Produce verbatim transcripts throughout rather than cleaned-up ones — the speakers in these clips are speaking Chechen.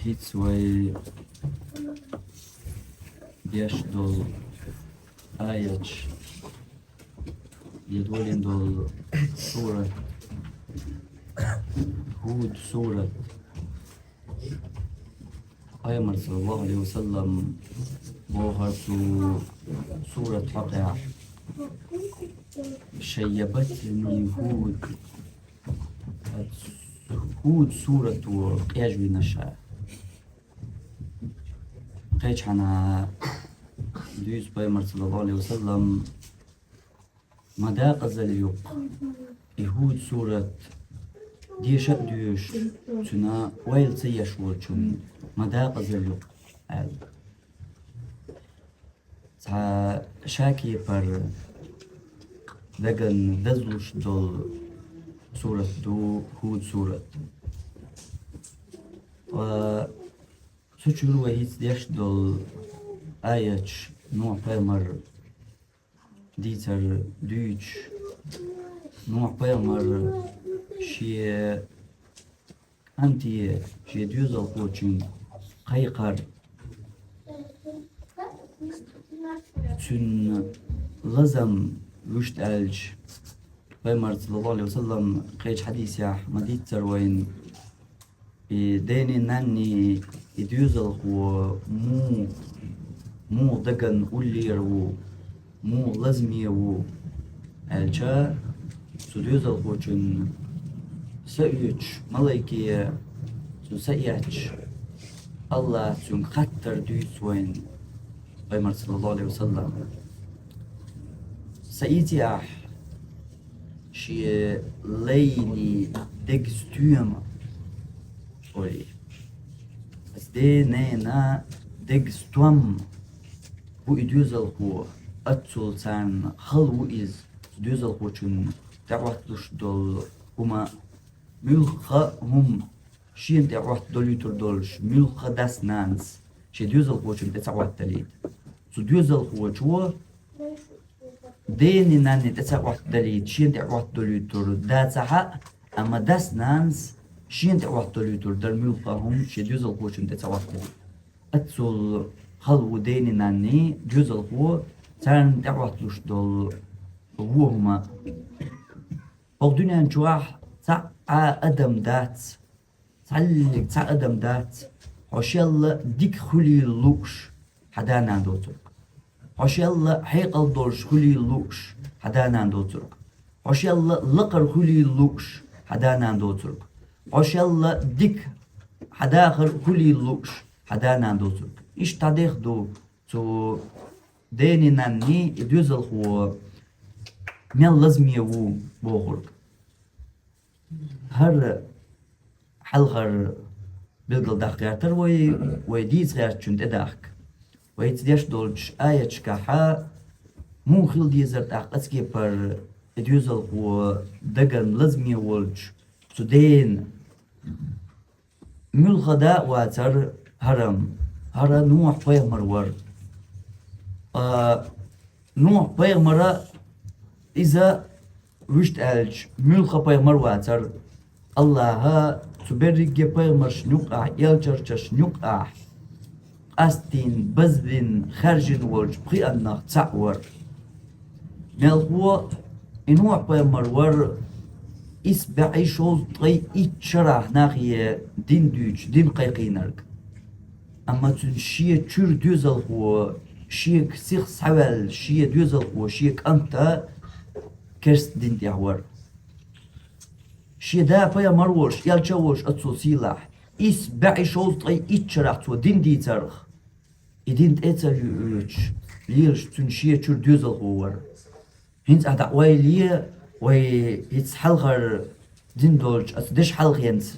ХӀинца вай деш долу аяташ, я долийна долу сурат, Худ сурат. Пайхамар, саллаллаху Ӏалайхи ва саллам, бохура цу сурат хьокъехь: «Шаййабатни Худ». Худ сурато къежвина ша. Кхечхьана дуьйцу Пайхамар, саллаллаху Ӏалайхи ва саллам, ма дакъазалла юкъа и Худ сурат деша а доьшуш, цуьнан ойла ца еш волчунна ма дакъазалла юкъа аьлла. Цхьа шакепара дагна дазлуш долу сурат ду Худ сурат. Ткъа цу чуьра вай хӀинца деш долу аяташ Нухь-пайхамар дийцар дуьйцуш, Нухь-пайхамар шен кӀанте, шен доьзалхочуьнга кхайкхар, цуьнан лазам вуьшта аьлча, Пайхамар, саллаллаху Ӏалайхи ва саллам, кхечу хьадисехь ма-дийццара вайна, и дений, нанний, и доьзалхо муха, муха дагна уллера ву, муха лазаме ву аьлча, цу доьзалхочун са оьцуш малайке, цуьнан са эцча, АллахӀа цуьнга хаттар дуьйцу вайна Пайхамар, саллаллаху Ӏалайхи ва саллам. Са ийци ахь шен лайний дега стоьма, олий. Ас ден-ненан дега стоьма ву и доьзалхо, оццул царна хала ву иза, доьзалхочун тӀехӀотталуш долу хӀума, муьлхха а хӀума, шена тӀехӀоттадолуьйтур долуш, муьлхха а дас-нанас шен доьзалхочун тӀе ца Ӏоттадалийта. Цу доьзалхочо дений, нанний тӀе ца Ӏоттадалийта, шена тӀе Ӏоттадолуьйтур дацахь а, амма дас-нанас шена тӀе Ӏоттадолуьйтур дара муьлхха а хӀума шен доьзалхочун тӀе ца Ӏоттадалийта. Оццул хала ву дений, нанний, доьзалхо, царна тӀехӀотталуш долу вон хӀума. ХӀокху дуьнен чохь цхьа а адам дац, цхьаллиг цхьа адам дац, хьо шелла дика хуьлийла лууш хьан да-нана доцург. Хьо шелла хьекъал долуш хуьлийла лууш хьан да-нана доцург. Хьо шелла лакхара хуьлийла лууш хьан да-нана доцург. Хьо шелла дика хьан дахар хуьлийла лууш хьан да-нана доцург. Иштта дӀадехна ду цу дений, нанний и доьзалхо мел лазаме ву бохург. ХӀара хьалхара билггал даккха гӀертара вай, вай дийца гӀертачун тӀедахка. Вай хӀинца деш долчу аяташкахь муха хила дезара тӀаккха оцу кепара и доьзалхо дагна лазаме волчу цу дена? Муьлхха да а вацара хӀара-м, хӀара Нухь-пайхамар вара. Ткъа Нухь-пайхамара иза, вуьшта аьлча, муьлхха пайхамар вацара. АллахӀа цу берриге пайхамаршна юкъахь, элчанашна юкъахь къастийна, базбина, хаьржина волчу пхианнах цхьаъ вара. Мелхо и Нухь-пайхамар вара исс бӀе шовзткъе итт шарахь нахе дин дуьйцуш, дин кхайкхийнарг. Амма цуьнан шен чуьра доьзалхо, шега сиха схьаваьлла шен доьзалхо, шен кӀанта керста дин тӀехь вара. Шен да пайхамар волуш, элча а волуш оццул сийлахь, исс бӀе шовзткъе итт шарахь цо дин дийцарх, и дин тӀе а ца оьцуш, лелаш цуьнан шен чуьра доьзалхо вара. ХӀинца ахь дӀа ойла е, вай хӀинца хьалхара дин долчу оцу дешан хьалхенца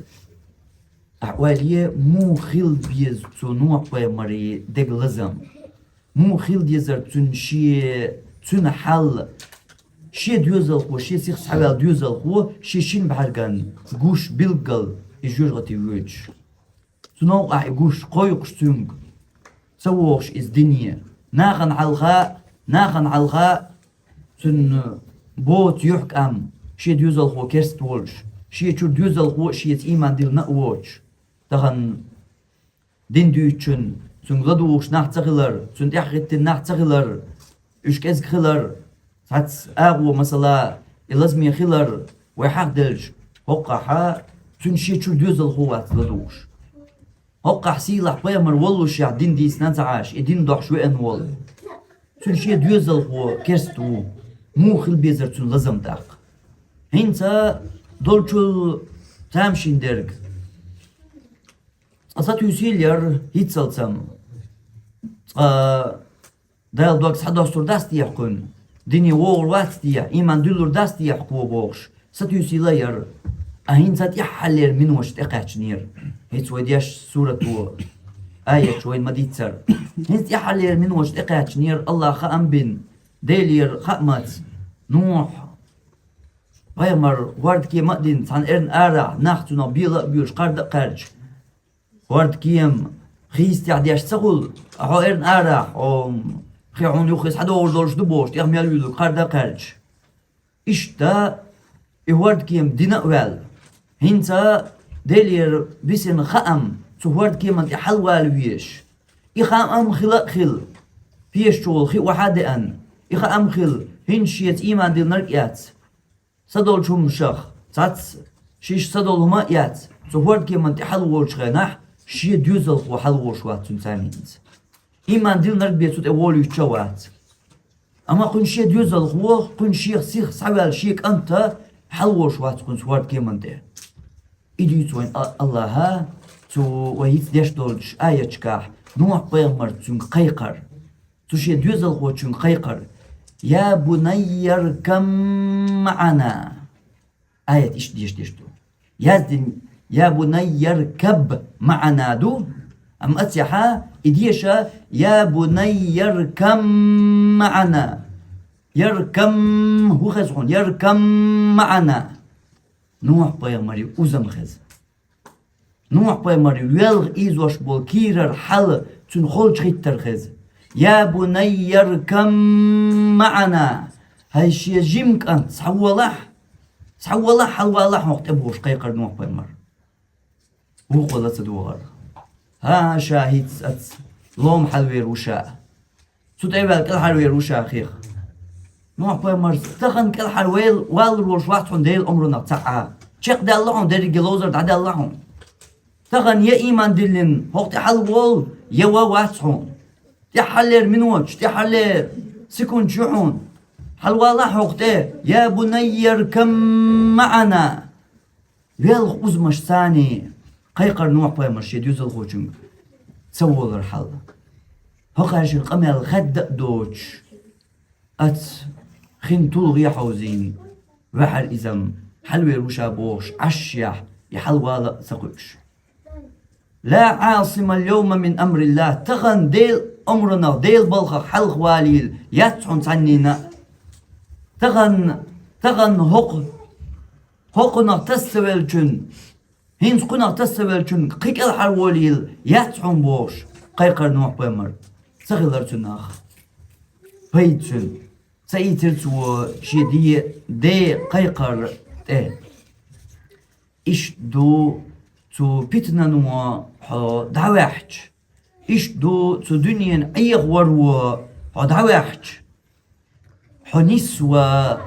ахь ойла е, муха хила беза цу Нухь-пайхамаран дега лазам. Муха хила дезара цуьнан шен, цуьнан хьал, шен доьзалхо, шен сиха схьаваьлла доьзалхо, шен шина бӀаьргана гуш билггал и жоьжахати воьдуш. Цу новкъахь и гуш кхойкхуш цуьнга, ца вогӀуш иза дине. Нахана хьалха, нахана хьалха цуьнан боцу юьхькӀам, шен доьзалхо керста волуш, шен чуьра доьзалхо а шеца ийман диллина а воцуш. Тахана дин дуьйцучун, цуьнга ладугӀуш нах ца хилар, цунна тӀаьхьахӀиттина нах ца хилар, уьш кӀезиг хилар, цхьацца агӀо, масала, и лазаме хилар вай хьахаделча, хӀокхахьа цуьнан шен чура доьзалхо вац ладугӀуш. ХӀокхахь сийлахь пайхамар воллушехь дин дийцина ца Ӏаш, и дин дохьуш веана волу. Цуьнан шен доьзалхо керста ву. Муха хила безара цуьнан лазам тӀаккха? ХӀинца долчул тамашийна дерг. Цкъа сатуьйсийла яра хӀинццалц-м. Цкъа Дала дог схьадоссур дац техьа кхуьнан, дине вогӀур вац техьа, ийман дуьллур дац техьа кхо бохуш, сатуьйсийла яра. А хӀинца тӀаьххьарлера миноташ тӀекхаьчнера. ХӀинца вай дешчу сурато аяташ вайна ма-дийццара. ХӀинца тӀаьххьарлера миноташ тӀекхаьчнера, АллахӀа хаам бина, Делера хаамца, Нухь пайхамар хӀордкема а дина, цхьана эрна арахь, нах цунах бела а боьлуш, кхарда а кхаьрдаш, хӀордкема хийцатехь деш ца хуьлу, хьо эрна арахь, хьо, кхин хьуна юххе схьадогӀур долуш ду бохуш, тӀех мел вуьйлург кхарда а кхаьрдаш. Иштта и хӀордкема дина а ваьлла, хӀинца Делера бисина хаам цу хӀордкеман тӀе хьалавала везаш. И хаам хила а хилла, пешачу гӀуллакхе охьа а деана, и хаам хилла, хӀинца шеца ийман диллинарг а эцна, са долчу хӀуманашах цхьацца шиша са долу хӀума а эцна, цу хӀордкеман тӀе хьалаволучу хенахь, шен доьзалхо хьалаволуш вац цуьнан царна хӀинца. Ийман диллинарг бен цу тӀе волуьйтуш а вац. Амма кхуьнан шен доьзалхо, кхуьнан шех сиха схьаваьлла шен кӀант а хьалаволуш вац кхуьнца хӀордкеман тӀе. И дуьйцу вайна А-, АллахӀа цу вай хӀинца деш долчу аяташкахь Нухь-пайхамарца цуьнга кхайкхар. Цу шен доьзалхочуьнга кхайкхар: «Я бунайя ркаб маӀана». Аят иштта дешдеш ду. Яздина: «Я бунайя ркаб маӀана» ду, амма аццехьа и деша: «Я бунайя ркаб маӀана». Яркам хӀун хеза хьуна? Яркам маӀана. Нухь-пайхамаре узам хеза. Нухь-пайхамаре велха ийзош болу кийрара хьал цуьнан холчу хӀиттар хеза. «Я бунайя ркаб маӀана». ХӀай шен жима кӀант, схьаволахь, схьаволахь, хьалавалахь хӀокху тӀе бохуш кхайкхар Нухь-пайхамар. Вукхо ла ца догӀар. ХӀан, ша хӀинца аца лома хьалавер ву ша. Цу тӀе а ваьлла кӀелхьарвер ву ша хих. Нухь-пайхамарс: «Тахана кӀелхьарвайл-, валлур волуш вац хьуна Делан омранах цхьа а. Чекхдаьлла хьуна дерриге, ловзар дӀадаьлла хьуна. Тахана я ийман диллина хӀокху тӀе хьалаволу, я ван вац хьуна. ТӀаьххьарлера миноташ, тӀаьххьарлера секундаш ю хьуна. Хьалавалахь хӀокху тӀе, я бунайя ркаб маӀана». Велха узамашца кхайкхар Нухь-пайхамар шен доьзалхочуьнга ца волар хьал. ХӀокхаьршинна къамел хадда а доцуш, аца хин тулгӀе хьовзийна ваьхьар иза-м, хьалавер ву ша бохуш, Ӏашшехь и хьалавала а ца кхуьуш. «Ла Ӏасима ал-йовма мин амриллахӀ». Тахана Делан омранах, Делан балхах хьалхавалийла яц хьуна цхьаннена а. Тахана, тахана хӀокху, хӀокхунах таса ца веллачун, хӀинца кхунах таса ца веллачун кхин кӀелхьарволийла яц хьуна бохуш, кхайкхар Нухь-пайхамар. Ца хилар цунах пайда цуьнан. Ца ийцира цо шен де, де кхайкхар тӀе. Иштта ду цу питанано хьо дӀаваьхьча, иштта ду цу дуьненан Ӏехаваро хьо дӀаваьхьча, хьо нисва,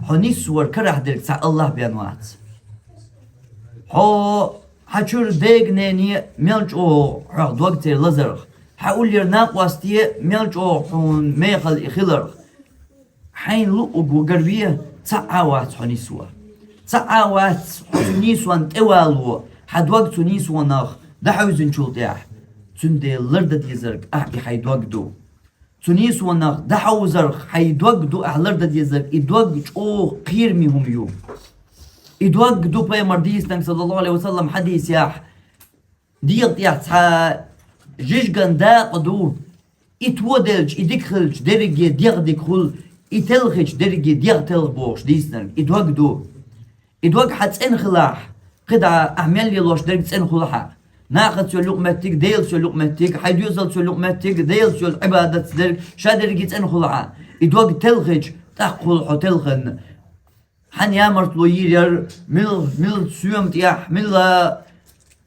хьо нисвар карахь дерг цхьа АллахӀ бен вац. Хьо, хьан чуьра дега-нене мел чӀогӀа хьох дог церан лазарх, хьан уллера накъосте мел чӀогӀа хьуна мехала и хиларх, хьайна луъург ву гарве, цхьа а вац хьо нисва. Цхьа а вац хьо цу нийсонна тӀевало, хьан дог цу нийсонах дӀахьевзинчул тӀаьхьа. Цундела лардан дезарг ахь и хьайн дог ду. Цу нийсонах дӀахьовзарх хьайн дог ду ахь лардан дезарг, и дог чӀогӀа кхераме хӀума ю. И дог ду, пайхамар дийцинарг, саллаллахӀу Ӏалайхи ва саллам, хьадисехь, дегӀа тӀехь цхьа жижиган дакъа ду, и тоделча, и дика хилча, дерриге дегӀ дика хуьлу, и телхича, дерриге дегӀ телха бохуш дийцинарг, и дог ду. И дог хьан цӀена хилахь, кхидӀа ахь мел лелош дерг цӀена хуьлу хьан. Нахаца йолу юкъаметтиг, Делаца йолу юкъаметтиг, хьайн доьзалца йолу юкъаметтиг, Делаца йолу Ӏибадатца дерг, ша дерриге цӀена хуьлу хьан. И дог телхича, тӀаккха хуьлу хьо телхина. Хьан ямартло йийр яра, мила, мила соьма тӀехь, мила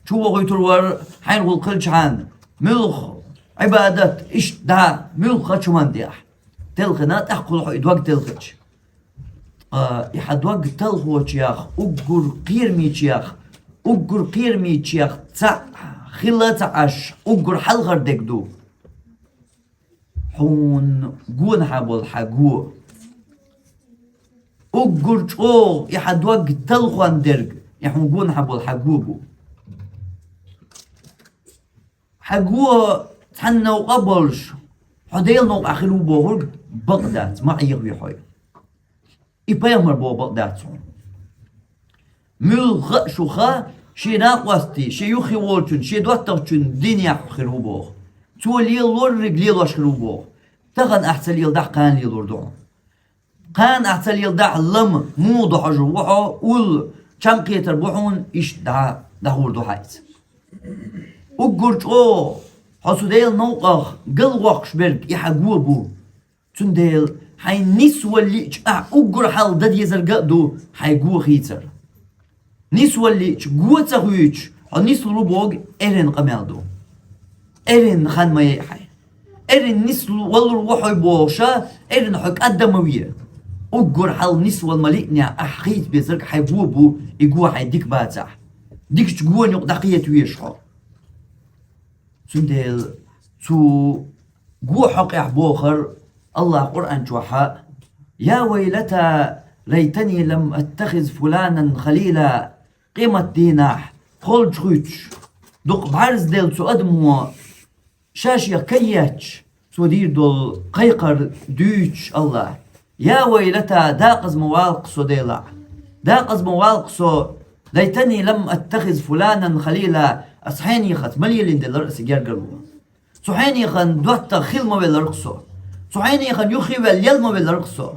чувохуьйтур вара хьайна гӀулакх хилча хьан, муьлха Ӏибадат, иштта дӀа, муьлха хӀуманна тӀехь. Телхина, тӀаккха хьо и дог телхича. Ткъа и хьан дог талхочех, уггар кхерамечех, уггар кхерамечех цхьаъ хила ца Ӏаш, уггар хьалхара дерг ду хьуна гонахьа болу хьан го. Уггар чӀогӀа и хьан дог талхонна дерг, и хьуна гонахьа болу хьан го бу. Хьан го цхьана новкъа а болуш, хьо Делан новкъахь хир ву бохург бакъ дац, ма Ӏехаве хьо. И пайхамар боху бакъ дац хьуна. Муьлхха а шуха шен накъостий, шен юххе волчун, шен доттагӀчун динехь хир ву боху. Цо лелориг лелош хир ву боху. Тахана ахь ца леладахь, кхана лелор ду хьуна. Кхана ахь ца леладахь, лама муха дохьожур ву хьо, улла чам кхетар бу хьуна, иштта дӀа, дӀахьур ду хьайца. Уггар чӀогӀа хьо цу Делан новкъах галвоккхуш берг и хьан го бу. Цундела хьайн нисвалла лиъча, ахь уггар хьалха дан дезарг а ду хьайн го хийцар. Нисвалла лиъча, го ца хуьйцуш, хьо нислур ву боху эрна къамел ду. Эрна хан ма яй хьайн. Эрна нислу-, валлур ву хьо бохуша, эрна хьо кӀадда ма ве. Уггар хьалха нисвала ма лиънехь, ахь хийца безарг хьайн го бу, и го хьайн дика бацахь. Дикачу гона юкъа дӀакхета везаш хьо. Цундела цу го хьокъехь бохура АллахӀа Къуръан чохьа: «Я вайлата, лайтани лам аттахиз фуланан халила». Къематдийнахь, холчу хуьттуш, дукха бӀаьрзделла цу адамо, ша-шех кай етташ, цо дийр долу кхайкхар дуьйцуш АллахӀа: «Я вайлата, дакъаза ма валакх со, Делахь! Дакъаза ма валакх со, лайтани лам аттахиз фуланан халила, ас хьенехаца ма лелийна делара аса гергарло. Цу хьенехан доттагӀа хила ма велара-кх со. Цу хьенехан юххе ваьлла лела ма велара-кх со.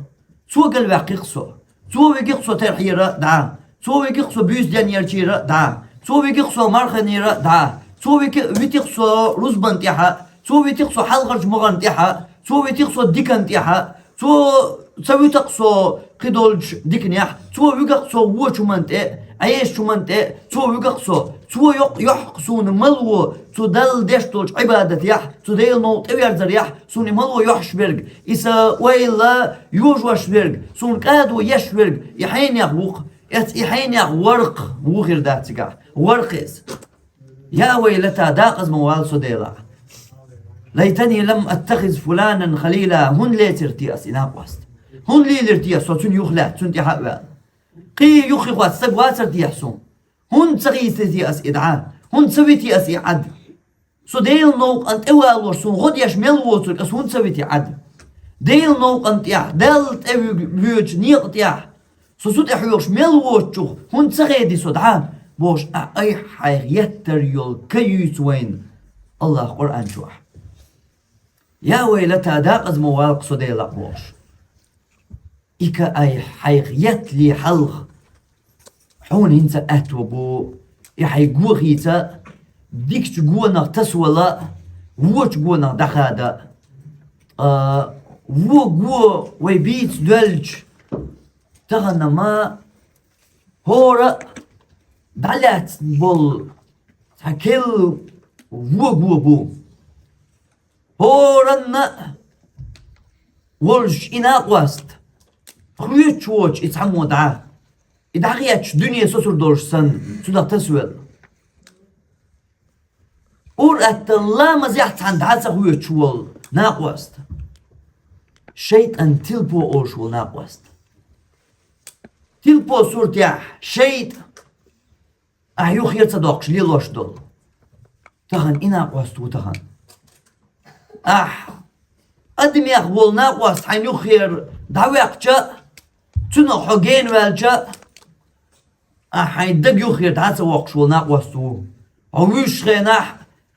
Цо галваьккхи-кх со. Цо виги-кх со терхьера а дӀа. Цо виги-кх со буьйса денъярчийра а дӀа. Цо виги-кх со марханера а дӀа. Цо виги-, вити-кх со рузбан тӀехьа. Цо вити-кх со хьалхарчу могӀарна тӀехьа. Цо вити-кх со дикан тӀехьа. Цо ца вуьту-кх со кхидолчу диканехь. Цо вуьгу-кх со вочу хӀуманна тӀе, Ӏешачу хӀуманна тӀе. Цо вуьгу-кх со. Цо йоккха йохьу-кх суна мало, цу Далла деш долчу Ӏибадатехь, цу Делан новкъа тӀеверзарехь, суна и мало йохьуш верг, и сан ойла йожош верг, суна кӀадо еш верг, и хьенех ву-кх. Эцу и хьенех вара-кх, ву хир дац цигахь, вара-кх иза. Я вайлата, дакъаза ма вала со, Делахь! Лайтани лам аттахиз фуланан халила, хӀунда лецира те ас и накъост? ХӀунда лелира те ас со цуьнан юхалаьцна, цуьнан тӀаьхьа а ваьлла? Кхин юххехь стаг вацара те суна? ХӀунда ца хийцира те ас и дӀа? ХӀунда ца ви те ас и Ӏад? Со Делан новкъана тӀевалош, суна гӀо деш мел воцург ас хӀунда ца ви те Ӏад? Делан новкъана тӀехь, Далла тӀе вуьг-, воьдучу некъа тӀехь, со цу тӀе хьоьхуш мел воцучух хӀунда ца хеди со дӀа? Бохуш, ахь айхьа хьайх еттар йолу ка юьйцу вайна АллахӀа Къуръан чохь. Я вайлата, дакъаза ма вала-кх со, Делахь, бохуш. И ка айхьа хьайх еттале хьалха, хьуна хӀинца аьтто бу, и хьайн го хийца, дикачу гонах тасавала, вочу гонах дӀахада. Ткъа вон го вай бийца доьлча, тахана ма хӀора а дӀалаьцна болу цхьа керла вон го бу. ХӀоранна а волуш и накъост, хоьттуш воцуш и цхьаммо дӀа, и дӀахецча дуьне сосур долуш санна, цунах тасавелла. Ур-атталла ламазехь цхьаьна дӀа ца хоьттуш волу накъост. ШайтӀан тилпо олуш волу накъост. Тилпо суртехь шайтӀа ахь юххера ца доккхуш лелош долу. Тахана и накъост ву тахана. Ахь адамех волу накъост хьайн юххера дӀаваьккхича а, цунах хьо генаваьлча а, ахь хьайн даг юххера дӀа ца воккхуш волу накъост ву. Хьо вуьйшучу хенахь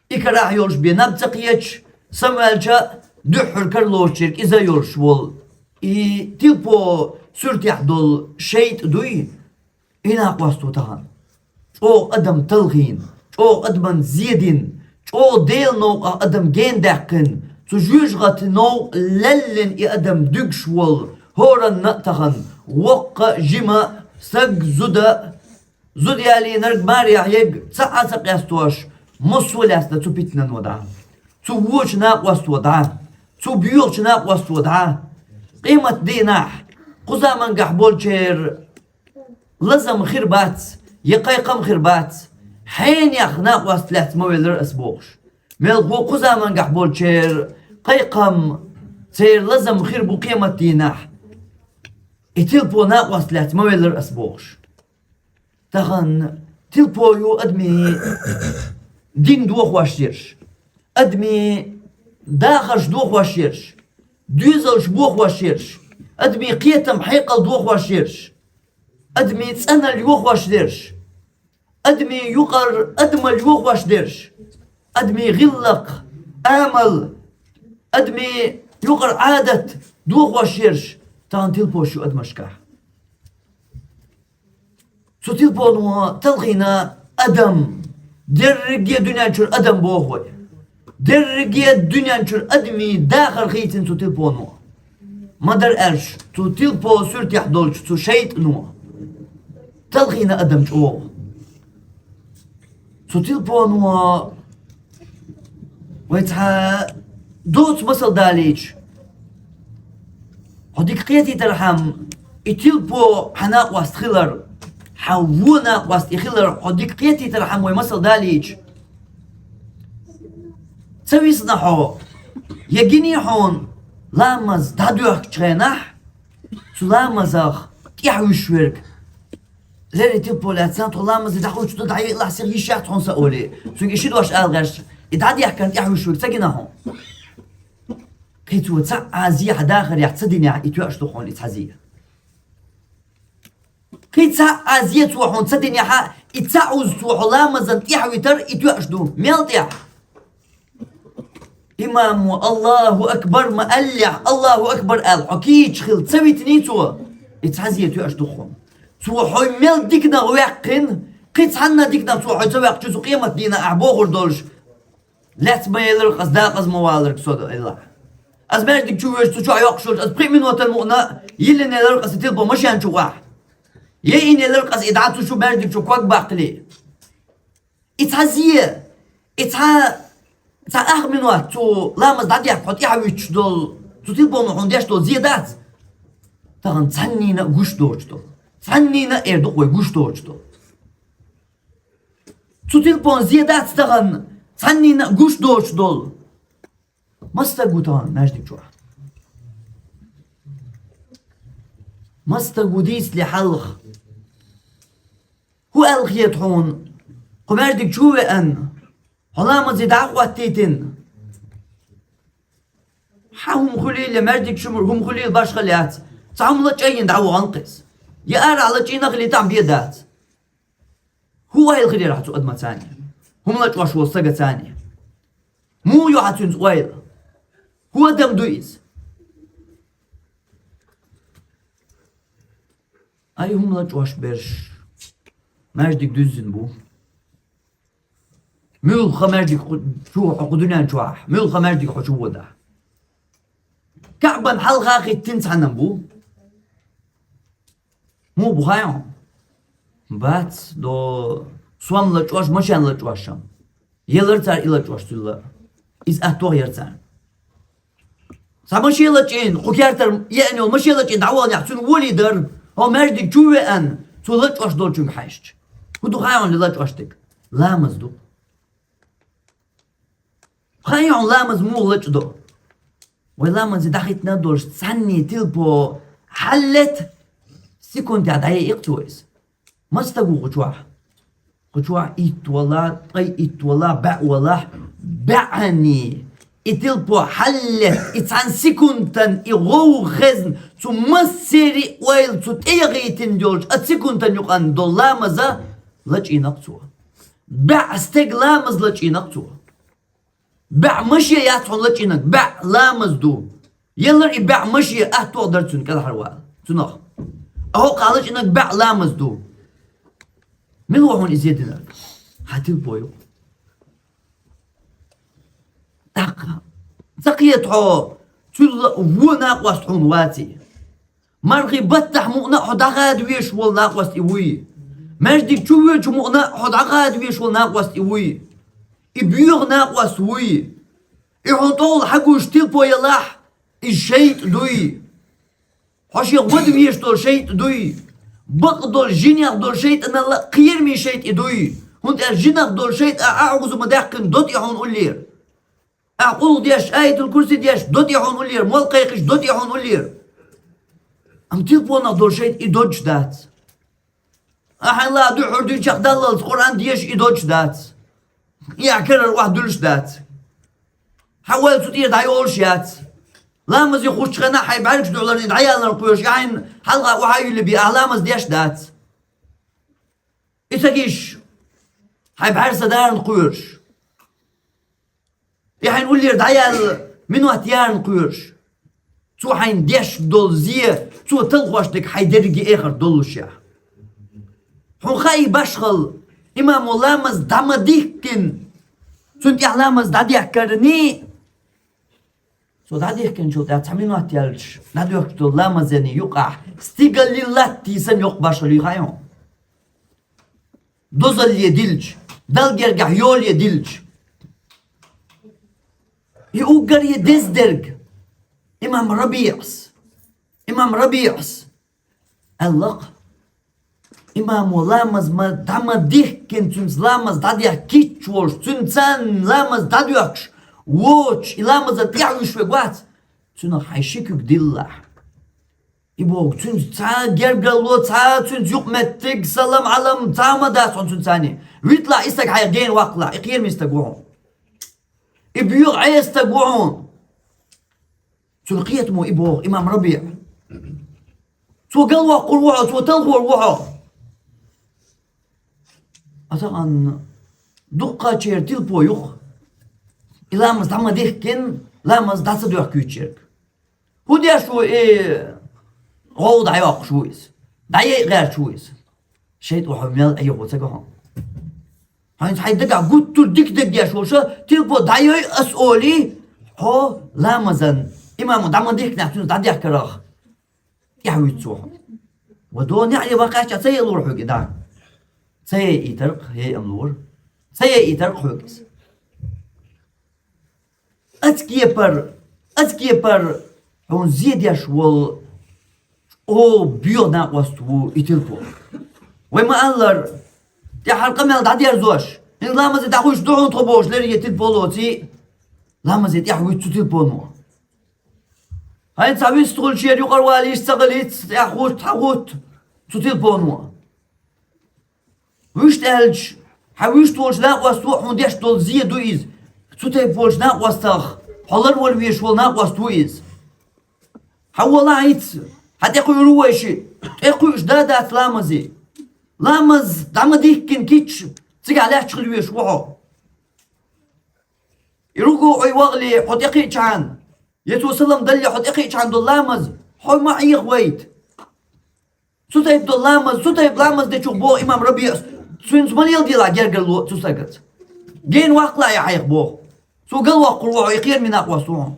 и карахь йолуш бен наб ца кхеташ, самаваьлча а, дуьххьара кара лоцучерг иза йолуш волу. И тилпо суьртехь долу шайтӀа дуй, и накъост ву тахана. ЧӀогӀа адам талхийна, чӀогӀа адаман зе дина, чӀогӀа Делан новкъахь адам гена даьккхина, цу жоьжахатин новкъа леллина и адам дуьгуш волу, хӀоранна а тахана, воккха а, жима а, саг а, зуда а, Зуда ялийнарг марехь ерг цхьа а ца къестош, массо а лаьцна цу питанано дӀа, цу вочу накъосто дӀа, цу боьхачу накъосто дӀа. Къематдийнахь кху замангахь болчеран лазам хир бац, я кхайкхам хир бац, хьенех накъост лаьцна ма веллара ас бохуш. Мелхо кху замангахь болчеран кхайкхам, церан лазам хир бу къематдийнахь, и тилпо накъост лаьцна ма веллара ас бохуш. Тахана тилпо ю адамийн дин дохош ерш, адамийн дахарш дохош ерш, доьзалш бохош ерш, адамийн кхетам, хьекъал дохош ерш, адамийн цӀанал йохош ерш, адамийн юкъара адамал йохош дерш, адамийн гӀиллакх, амал, адамийн юкъара Ӏадат дохош ерш тахана тилпош ю адамашкахь. Цу тилпоно талхийна адам, дерриге дуьнен чуьра адам боху вай. Дерриге дуьнен чуьра адамийн дахар хийцина цу тилпоно. Ма-дарра аьлча, цу тилпо суьртехь долчу цу шайтӀано талхийна адам чӀогӀа. Цу тилпоно вай цхьа доцу масал далийча, хьо дика кхетийтархьама, и тилпо хьан накъост хилар, хьан вон накъост и хилар хьо дика кхетийтархьама вай масал далийча, ца висна хьо, я гиний хьуна ламаз дӀадоьхкучу хенахь, цу ламазах тӀаьхьа вуьсуш верг: «Леррина тилпо лаьцна, тхо ламазе дӀахӀуттуш ду, дӀаелахь, сиха йиш яц хьуна сан», — олий. Цуьнга и ши дош ала гӀерташ, и дӀадаьхкина тӀаьхьа вуьсуш верг ца гина хьуна? Кхин цо цхьа а зе хьан дахарехь ца динехь, и тоьаш ду хьуна и цхьа зе. Кхин цхьа а зе цо хьуна ца динехь, и цхьа а уза цо хьо ламазан тӀаьхьа витар, и тоьаш ду. Мел тӀаьхьа? Имамо «Аллаху акбар» ма аьллехь, «Аллаху акбар» аьлла, хьо кийча хилла ца витиний цо, и цхьа зе тоьаш ду хьуна. Цо хьо мел диканах ваьккхина, кхин цхьанна диканах цо хьо ца ваьккхича, цу къематдийнахь ахь бохур долуш: «Лаьцна ма елира ас, декъаза ма валира со», — аьлла. Ас маьждиг чу воьжча, цу чохь йоккхуш йолчу ас пхи минотан мукъана йиллина елира ас и тилпо машен чу охьа. Яйина елира ас и дӀа цу шу маьждиг чу ког баккхале. И цхьа зе, и цхьа, цхьа ах минот цу ламаз дӀадехка хьо тӀаьхьа вуьттуш долу, цу тилпоно хьуна деш долу зе дац тахана цхьаннийна а гуш доцуш долу. Цхьаннийна а, эр ду-кх вай, гуш доцуш долу. Цу тилпон зе дац тахана цхьаннийна а гуш доцуш долу. Маса стаг ву тахана маьждиг чохь? Маса стаг ву дийцале хьалха? ХӀун аьлла хета хьуна, кху маьждиг чу а веана, хьо ламазе дӀа а хӀоттийтина? Хьан хӀума хуьлийла, маьждиг чу хӀума хуьлийла башха яц. Цхьа хӀума лачкъийна дӀавахана кхин. Я арахь лачкъийна хилийта бен дац. ХӀун ойла хир яра хьан цу адамаца? ХӀума лачкъош волу стагаца? Муха ю хьан цуьнца ойла? ХӀун адам ду иза? Ай, хӀума лачкъош берш, маьждиг дуьззина бу. Муьлхха маьждиг хьо чу, хьо кху дуьнен чохь, муьлхха маьждиг хьо чу водахь, Каъбан хьалха хӀиттина цхьаьна бу. Муха бу хаьий хьуна? Бац, до, сом лачкъош, машен лачкъош-м. Елара цара и лачкъош цуьнан. Иза аттох яра царна. Цхьа машен лачкъийна, кху кертара еана йолу машен лачкъийна дӀаваханехь, цуьнан волий дара, хьо маьждиг чу а веана, цо лачкъош долчуьнга хьаьжча. ХӀун ду хаьий хьуна и лачкъош дерг? Ламаз ду. Хаьий хьуна ламаз муха лачкъадо? Вай ламазе дӀахӀиттина долуш цхьанний тилпо хьаллета, секундехь дӀаяйи-кх цо иза. Маса стаг ву кху чохь? Кху чохь итт валахь, ткъе итт валахь, бӀе валахь, бӀаьний. И тилпо хьаллета, и цхьана секундтан и гӀовгӀа хезна, цу массеран а ойла цу тӀе яхийтина йолчу а секундтан юкъанна долу ламаза лачкъийна-кх цо. БӀе стеган ламаз лачкъийна-кх цо. БӀе машен яц хьуна лачкъийнарг, бӀе ламаз ду. Еллара и бӀе машен аттох дара цуьнан кӀелхьарвала, цунах. А хӀокху лачкъийнарг бӀе ламаз ду. Мила ву хьуна иза динарг? Хьан тилпо ю-кх. ТӀаккха ца кхета хьо, цуьнан вон накъост хьуна ваций? Мархий баттахь мукъана а хьо дӀахада везаш волу накъост и вуй? Маьждиг чу воьдучу мукъана а хьо дӀахада везаш волу накъост и вуй. И боьха накъост вуй. И хьуна тӀехула хьагуш тилпо ялахь, иза шайтӀа дуй. Хьо шех вада везаш долу шайтӀа дуй. Бакъ долу жинех долу шайтӀаналла а кхераме шайтӀа и дуй. ХӀунда аьлча жинах долу шайтӀа а Ӏаузу ма даьккхина до тӀе хьуна уллера. Ахьа къулхӀ деш, аятул курси деш, до тӀе хьуна уллера, мол кхайкхиш, до тӀе хьуна уллера. Амма тилпонах долу шайтӀа и додуш дац. Ахьа ла дуьхьур дуьйчех даллалц Къуръан деша и додуш дац. И ахь карара охьадуьллуш дац. Хьан вайл цу тӀера дӀайолуш яц. Ламазе хӀуттучу хенахь хьайн бӀаьргаш дуьхьаларний дӀаяларна кхоьруш, и хьайн хьалха охьа а юьллу бен, ахьа ламаз деш дац. И ца гиш, хьайн бӀаьрса дарна кхоьруш. И хьайн уллера дӀаяьлла минот ярна кхоьруш. Цо хьайна деш долу зе, цо талхош дерг хьайн дерриге эхарт доллушехь. Хьуна хаий башхалла, имамо ламаз дӀа ма дихкина, цунна тӀехь ламаз дӀадехкарний, цо дӀадихкинчул тӀаьхьа цхьа минот яьлча, дӀадоьхкуш долу ламазений юкъахь стигаллин латта санна йоккха башхалла юй хаий хьуна? Дозалле дилча, Далла гергахь йоле дилча. И уггаре деза дерг имам РабиӀас. Имам РабиӀас аьлла-кх, имамо ламаз ма дӀа ма дихкина, цуьнца ламаз дӀадехкича волуш, цуьнца ламаз дӀадоьхкуш воцуш, и ламазан тӀаьхьа вуьйш верг вац, цуьнах хьайн ши куьг диллалахь. И боху, цуьнца цхьа гергарло, цхьа цуьнца юкъаметтиг, салам-Ӏалам, цхьа а ма дац хьуна цуьнца цхьаьний. Виталахь и стаг хьайх, гена ваккхалахь, и кхераме стаг ву хьуна. И боьха Ӏеса стаг ву хьуна. Цуьнан кхетамо и боху имам РабиӀа. Цо галвоккхур ву хьо, цо талхор ву хьо. Аса ан дуккхачеран тилпо ю-кх. И ламаз дӀа ма дихкина, ламаз дӀа ца доьхкуьйтуш ерг. ХӀун деш ву и? ГӀовгӀа дӀайоккхуш ву иза. ДӀаяйа гӀерташ ву иза. ШайтӀа хьо мел Ӏехо ца го хьуна. ХӀинца хьайн дагахь гуттар а дика дерг деш волуш, тилпо дӀайой ас олий, хьо ламазан имамо дӀа ма дихкинехь цуьнца дӀадехкарах тӀаьхьа вуьту цо хьуна. Ва до неӀаре ваккхаьчча ца яа лур хьоьга и дӀа? Ца яйтар-кх, яй ам лур. Ца яйтар-кх хьоьга иза. Ацкепар, ацкепар хьуна зе деш волу, о, боьха накъост ву и тилпо. Вай ма-аллара, тӀаьххьара къамел дӀадерзош, хӀинца ламазе дӀахуьйсуш ду хьуна тхо бохуш, лерриг тилпо лоций, ламазе тӀаьхьа вуьту цу тилпоно. ХӀинца цхьа вистхуьлучу шера юкъара валийша ца хилийта, тӀаьхьа хӀутту, хьан хӀутту цу тилпоно. Вуьшта аьлча, хьан вуьшта волчу накъосто а хьуна деш долу зе ду иза. Цу тайпа волчу накъостах хьо ларвала везаш волу накъост ву иза. Хьан волахь ицца, хьан тӀекхуьур ву вайшиъ, тӀекхуьуш да а дац ламазе. Ламаз дӀа ма дихкина кийча, цигахь лаьтташ хила везаш ву хьо. И рукуӀе вахале хьо тӀекхиъчхьана, я цо салам далле хьо тӀекхиъчхьана долу ламаз, хьо ма Ӏехавайта. Цу тайпа долу ламаз, цу тайпа ламаз дечух боху имам РабиӀас, цуьнца ма леладелахь гергарло цу стагаца. Гена ваккхалахь и хьайх боху. Цо галвоккхур ву хьо, и кхераме накъост ву хьуна.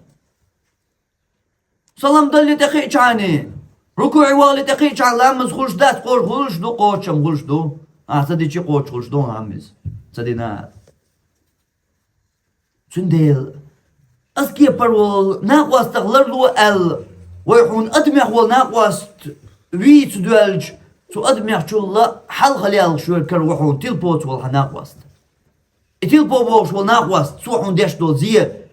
Салам далле тӀекхиъчхьана, рукуӀе вахале тӀекхиъчхьана ламаз хуьлуш дац, кхочуш хуьлуш ду, кхочуш-м хуьлуш ду. Ахьа ца дичи кхочуш хуьлуш ду хьан иза. Ца дина. Цундела ас кепара волу накъостах ларло аьлла, вай хьуна адамех волу накъост вийца доьлча, цу адамехчулла хьалха лелхаш верг кара ву хьуна тилпоца волу хьан накъост. И тилпо бохуш волу накъост, цо хьуна деш долу зе,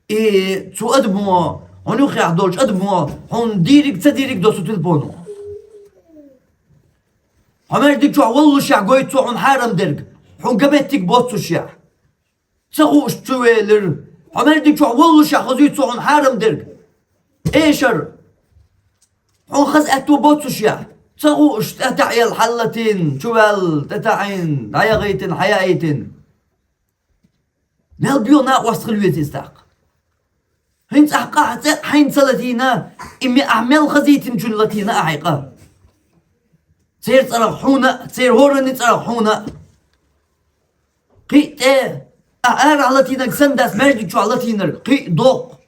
и цу адамо, хьуна юххехь долчу адамо хьуна дийриг а, ца дийриг а до цу тилпоно. Хьо маьждиг чохь воллушехь гойту цо хьуна хьарам дерг, хьуна ган меттиг боццушехь. Ца хууш чу велира. Хьо маьждиг чохь воллушехь хазуьйту цо хьуна хьарам дерг. Эшар. Хьуна хаза аьтто боццушехь. Ца хууш тӀе таӀел хьаллатийна, чу ваьлла, тӀе таӀийна, дӀаяхийтина, хьаяийтина. Мел боьха накъост хила веза иза тӀаккха. ХӀинца ахь къахь цӀе а хьайна ца латийна, и ме-, ахь мел хазийтинчунна латийна ахь и къа. Церан цӀарах хьуна а, церан хӀоранна цӀарах хьуна а. Кхин а тӀе, ахь арахь латийнарг санна дац маьждиг чохь латийнарг, кхин а доккху.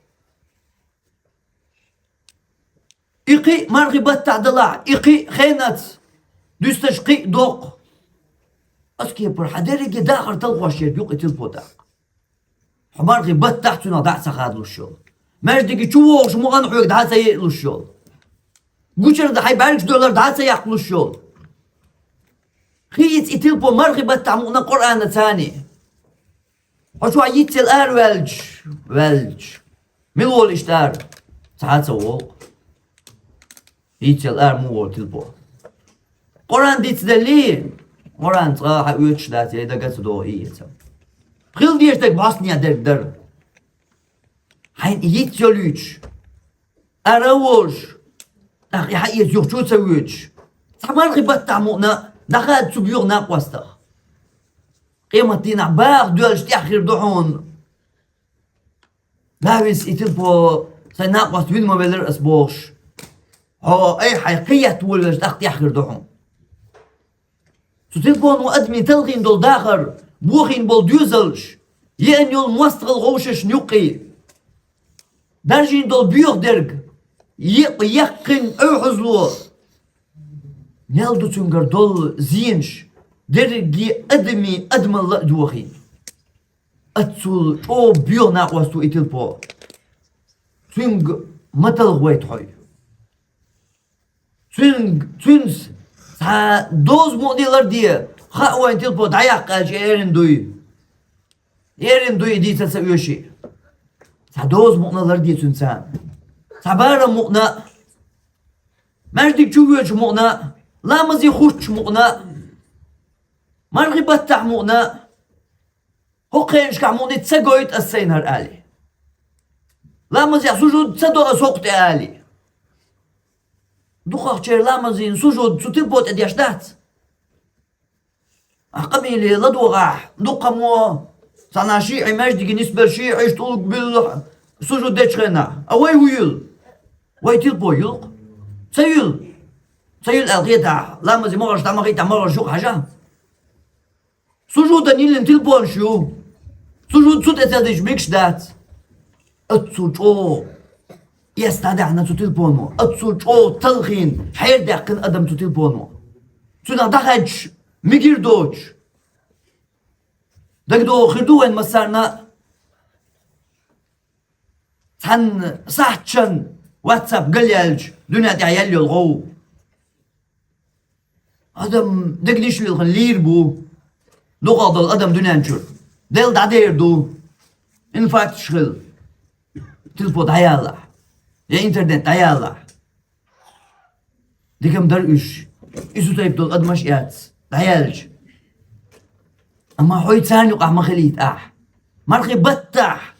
И кхин а мархи баттахь далахь, и кхин а хенаца дуьсташ кхин а доккху. Ас кепара хьан дерриге дахар талхош ерг ю-кх и телефон тӀаккха. Хьо мархий баттахь цунах дӀа а ца хадалуш йолу. Маьждиге чу вогӀуш мукъана хьоьга дӀа а ца йиъалуш йолу. Гучара хьайн бӀаьргаш доьлар дӀа а ца яккхалуш йолу. Хийца и телефон мархий баттахь мукъана Къуръана царний. Хьо чохь йицъелла ара ваьлча, ваьлча. Мила волу иштта ара? Цхьа а ца вогӀу. Йицъелла ара муха волу телефон? Къуръан дицделлий, Къуръан цкъа а хьан оьцуш дац, я дага а ца догӀу и эца. Хила дезаш дерг бӀостанехьа дерг дара. Хьайна йиц йолуьйтуш, ара а волуш, тӀаккха и хьан эца юха чу а ца воьдуш. Цхьа мархий баттахь мукъана дӀахада цу боьха накъостах. Къематдийнахь баха доьлча тӀехь хир ду хьуна. Давис и телефон сайн накъост вина ма велира ас бохуш. Хьо айхьа хьайн кхин етта волавелча тӀаккха тӀехь хир ду хьуна. Цу телефоно адамийн талхийна долу дахар, бохийна болу доьзалш, еана йолу мостагӀалла вовшашна юккъе, даржийна долу боьха дерг, екъа яьккхина оьхьазло, мел ду цуьнгара долу зенаш, дерриге адамийн адамалла а дохийна. Аццул чӀогӀа боьха накъост ву и телефон. Цуьнга ма талхавайта хьо. Цуьнга, цуьнца цхьа доза мукъане ларде, хаа вайн телефон дӀаяккха аьлча, эрна дуй. Эрна дуй и дийца ца оьший. Цхьа доза мукъана ларде цуьнца. Цхьа барам мукъана. Маьждиг чу воьдуш мукъана. Ламазе хӀуттуш мукъана. Мархи баттахь мукъана. ХӀокху хенашкахь мукъане ца гойту ас сайна хӀара али. Ламазехь сужуд ца до ас хӀокху тӀе али. Дукхахчеран ламазийн сужуд цу тилпо тӀе деш дац. Ахь къамеле ладогӀахь, дуккха мо, цхьана шиъ маьждиге нисбелла шиъ иштта уллуг буьллу сужуд дечу хенахь. А вай хӀун юьлу? Вай тилпо юьлу-кх. Ца юьлу? Ца юьлу аьлла хетахь, ламазе могӀарш дӀа ма хийтахь, могӀарш юкъа хьажа. Сужудан йиллина тилпонаш ю. Сужуд цу тӀе ца дича мегаш дац. Аццул чӀогӀа эс дӀадаьхьна цу тилпоно. Аццул чӀогӀа талхийна, хьердаьккхина адам цу тилпоно. Цуьнах дӀахаьдча, мегар доцуш. ДагадогӀу хир ду вайн массарна а. Цхьана сахьташна WhatsApp галъяьлча, дуьнен тӀехь яьлла йолу гӀов. Адам дегнаш вилхина лийр бу. Дукхах долу адам дуьнен чуьра. Делла дӀадер ду. Инфаркташ хила. Тилпо дӀаялахь. Я интернет дӀаялахь. Дика-м дара уьш. Изу тайпа долу адамаш а яц. ДӀаяьлча. Амма хьой царна юкъахь ма хилийта ахь. Мархи баттахь.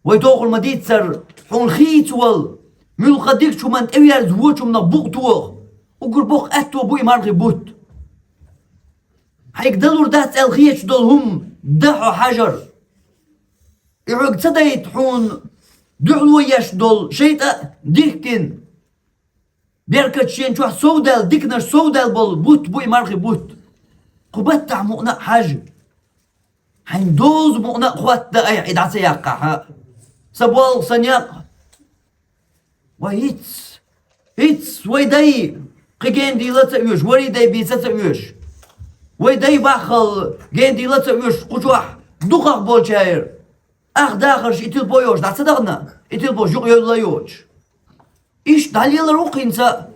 Вай тохула ма дийццара, хьуна хийца волу. Муьлхха дикачу хӀуманна тӀеверза вочу хӀуманах букъ тоха. Уггар боккха аьтто бу и мархи бутт. Хьайга далур дац аьлла хеташ долу хӀума дан хьо хьажар. И хьоьга ца дайта хьуна дуьхьало еш долу шайтӀа а дихкина. Беркат шен чохь совдаьлла, диканаш совдаьлла болу бутт бу и мархи бутт. Кху баттахь мукъана а хьажа. Хьайн доза мукъана а хӀоттадан айхьа и дӀа ца яккхахьа. Сан болх, сан некъ. Вай хӀинц, хӀинц вай дай кхин гена дийла ца оьшу, варий дай бийца ца оьшу. Вай дай баххал гена дийла ца оьшу кху чохь дукхах болчаьрга. Ах дахарш и тилпо йоцуш дӀа ца дахана, и тилпо юкъа йовла йоцуш. Иштта дӀалелар ву-кх хӀинца.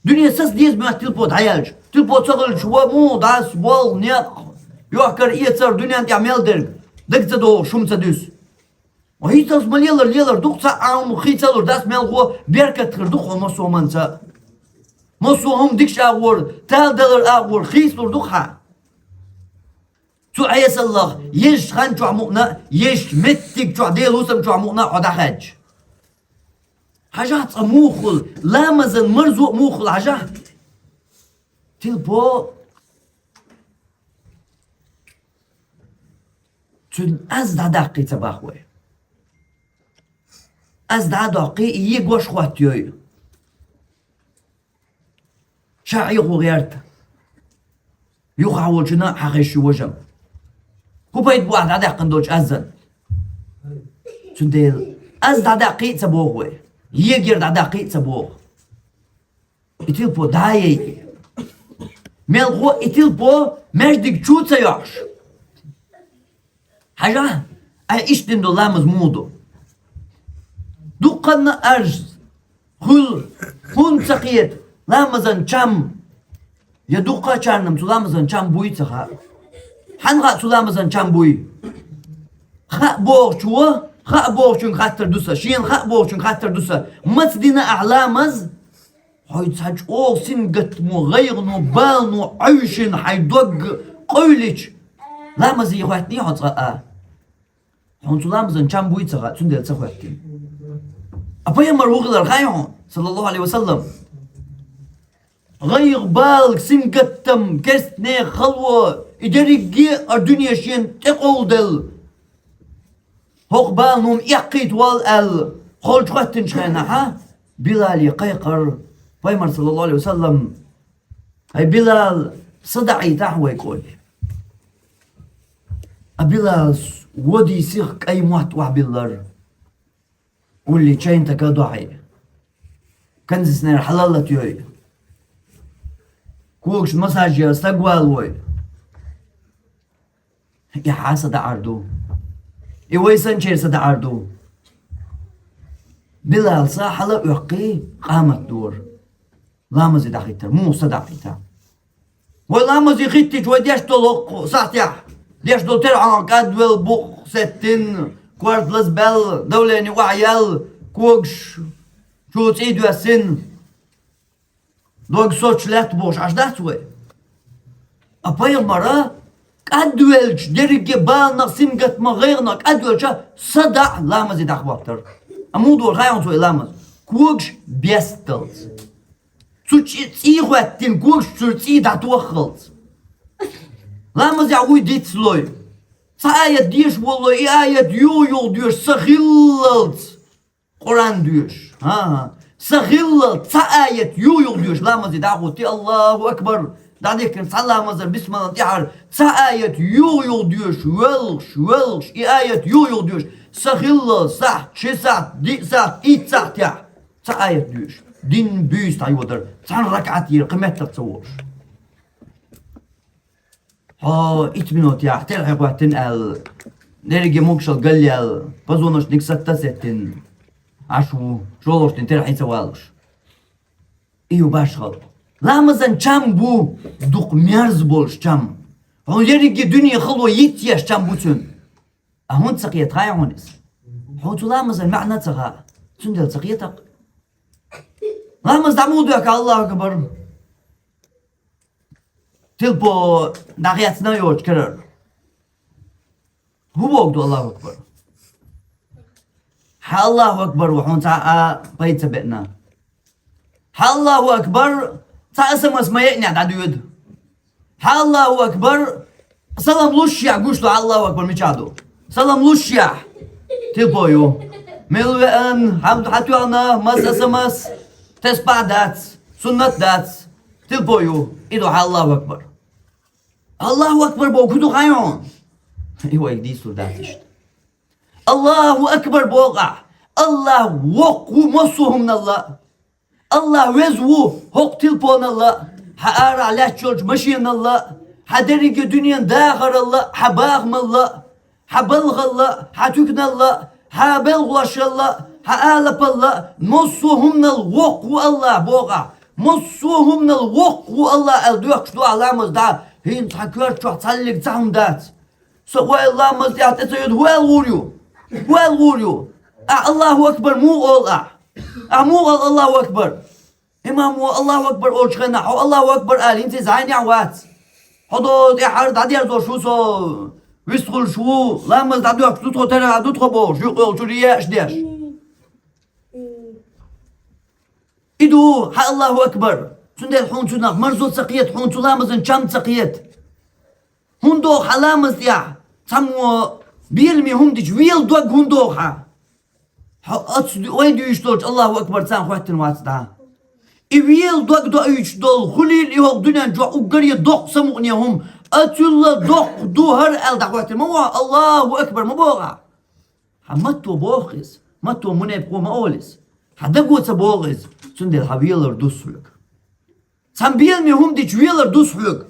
Дуьне саца деза моьтту тилпо дӀаяьлча. Тилпо ца хилча, ва муха дӀаса болх, некъ, йохкар, эцар, дуьнен тӀехь мел дерг дага ца догӀуш хӀума ца дуьсу. Ва хӀинцалц ма лелар, лелар ду-кх цхьа а хӀума, хийцалур дац мелхо, беркат хир ду-кх хьо массо а хӀуманца. Массо а хӀума дикачу агӀор, тала далар агӀор хийцалур ду-кх хьан. Цу Ӏесаллах, езачу хан чохь мукъана а, езачу меттиг чохь, Делан хӀусам чохь мукъана а хьо дӀахаьдча. Хьажахь цкъа муха хуьлу, ламазан марзо а муха хуьлу хьажахь. Тилпо цуьнан аз дӀадаккхий ца боху вай. Аз дӀа а доккхий, и егош хӀоттайой. Ша Ӏехо гӀерта. Юххехь волчунна хьан хезаш ю важа. ХӀун пайда бу ахь дӀадаьккхина долчу аззан? Цундела аз дӀадаккхий а ца боху вай. Егар дӀадаккхий а ца боху. И тилпо дӀа а яйти. Мелхо а и тилпо маьждиг чу ца йохьуш. Хьажахь, ай иштта дина долу ламаз муха ду? Дуккханна арз хуьлу, хӀунда ца кхета ламазан чам, я дуккхачарна цу ламазан чам буй ца хаьа. Хьанна хаьа цу ламазан чам буй? Хаьа бохучо, хаьа бохучуьнга хаттар ду сан, шена хаьа бохучуьнга хаттар ду сан, маца дина ахь ламаз? Хьо цхьа чӀогӀа сингаттамо, гӀайгӀано, балано Ӏуьйшина хьайн дог къевлича, ламазе хоьттиний хьо цкъа а? Хьуна цу ламазан чам буй ца хаьа, цундела ца хоьттина. А пайхамар ву хилар хаьий хьуна, саллаллаху Ӏалайхи ва саллам? ГӀайгӀа, бала, сингаттам, керстанех хало, и дерриге а дуьне шена тӀекъовладелла, хӀокху баланан эккхийта воллу аьлла, холчу хӀоьттинчу хенахь, Билале кхайкхар пайхамар, саллаллаху Ӏалайхи ва саллам: «ХӀай Билал, са даӀийтахьа вай кӀоли». А Билалс води сиха кӀайн мотт охьабиллар. Уллий чайна така а дохьий, кондиционер хьалаллатайой, когашна массаж ян стаг валавой. И хьан са даӀар ду? И вай санначеран са даӀар ду? Билал са хьала а оьккхий, къамат дора. Ламазе дӀахӀиттар. Муха са даӀийта? Вай ламазе хӀиттича, вай деш долу хӀокху сахьтехь, деш долу терахьан кӀадвелла, букъ сеттина, корта лазабаьлла, давлени охьаяьлла, когаш чу цӀий доьссина, дог соцуш лаьтта бохуш Ӏаш дац вай? А пайхамара кӀадвелча, дерриге баланах, сингаттамах, гӀайгӀанах кӀадвелча, са даӀа ламазе дӀахӀоттар. А муха дора хаьий хьуна цо и ламаз? Когаш бесталц. Цу чӀи-, цӀий хӀоьттина, когаш цуьра цӀий дӀатоххалц. Ламазехь вуй дицлой. Цхьа аят деша воллой, и аят юха-юха доьшу са хиллалц. Къуръан доьшу. ХӀан-хӀа. Са хиллалц цхьа аят юха-юха доьшу. Ламазе дӀахӀоттий, Аллаху акбар. ДӀадихкина цхьа ламазара бисмиллан тӀаьхьара цхьа аят юха-юха доьшу, воьлхуш, воьлхуш, и аят юха-юха доьшу. Са хиллалц сахьт, ши сахьт, диъ сахьт, итт сахьтехь цхьа аят доьшу. Дин буьйса дӀайодар, цхьана ракаӀат йира, кхин меттах ца волуш. Хьо итт минотехь терахье хӀоьттина аьлла, дерриге могушалла галъяьлла, позвоночник сатта а сеттина, Ӏаш ву, шолгӀачу дийнахь терахье ца валлуш. И ю башхалла. Ламазан чам бу дукха мерза болуш чам. Хьуна ерриге дуьне хало йицъеш чам бу цуьнан. А хӀунда ца кхета хаьий хьуна иза? Хьуна цу ламазан маьӀна ца хаьа, цундела ца кхета-кх. Ламаз дӀа муха доьху, Аллаху акбар? Тилпо дӀахецна йоцу карара. ХӀун боху ду Аллаху акбар? Хьан Аллаху акбар ву хьуна цхьа а пайда ца беъна? Хьан Аллаху акбар цхьа а СМС ма яънехь дӀадоьду? Хьан Аллаху акбар салам лушшехь гуш ду хьан Аллаху акбар мичахь ду? Салам лушшехь. Тилпо ю. Мила веана, хьан, хьан тоьхна, маса СМС, тесбахь дац, суннат дац. Тилпо ю. И ду хьан Аллаху акбар. Аллаху акбар боху ду хаьий хьуна? И вайга дийцалур дац иштта. Аллаху акбар боху ахь. Аллах воккха ву массо а хӀуманалла. Аллах веза ву хӀокху тилпоналла, хьан арахь лаьтташ йолчу машеналла, хьан дерриге дуьненан дахаралла, хьан бахамалла, хьан балхалла, хьан туьканалла, хьан белхалошалла, хьан алапалла, массо а хӀуманал воккха ву Аллах боху ахь. Массо а хӀуманал воккха ву Аллах аьлла доьхкуш ду ахь ламаз дӀа, хӀинца хьан коьрта чохь цхьаллиг цхьа хӀума дац. Со ойла ламаз тӀехь тӀе ца йоьду, хӀун аьлла гӀур ю? ХӀун аьлла гӀур ю? Ахь Аллаху акбар муха олу ахь? Ахь муха олу Аллаху акбар? Имамо Аллаху акбар олучу хенахь, хьо Аллаху акбар ала, хӀинца иза хьайнехь вац. Хьо до тӀаьхьара дӀадерзош ву со, вистхуьлуш ву, ламаз дӀадоьхкуш ду тхо, тера ду тхо бохуш, юкъа йолчуьра яаш деш. И ду хьан Аллаху акбар. Цундела хьуна цунах марзо ца кхета, хьуна цу ламазан чам ца кхета. ХӀунда доху хьан ламаз тӀехь цхьаммо беламе хӀума дича, вела дог хӀунда доху хьан? Хьо оцу ду-, вай дуьйцуш долчу Аллаху акбарца хӀоьттина вац дӀа. И вела дог доуьйтуш долу, хуьлийла и хӀокху дуьнен чохь уггаре доккха самукъане хӀума, оцуьлла доккха ду хӀара аьлла дӀахӀоьттина ма ву хьо, Аллаху акбар ма боху ахь. Хьан матто боху иза? Матто мунепакъо ма олу иза. Хьан даго ца боху иза, цундела хьан велар ду соьга. Цхьан беламе хӀума дича велар дус хьоьга.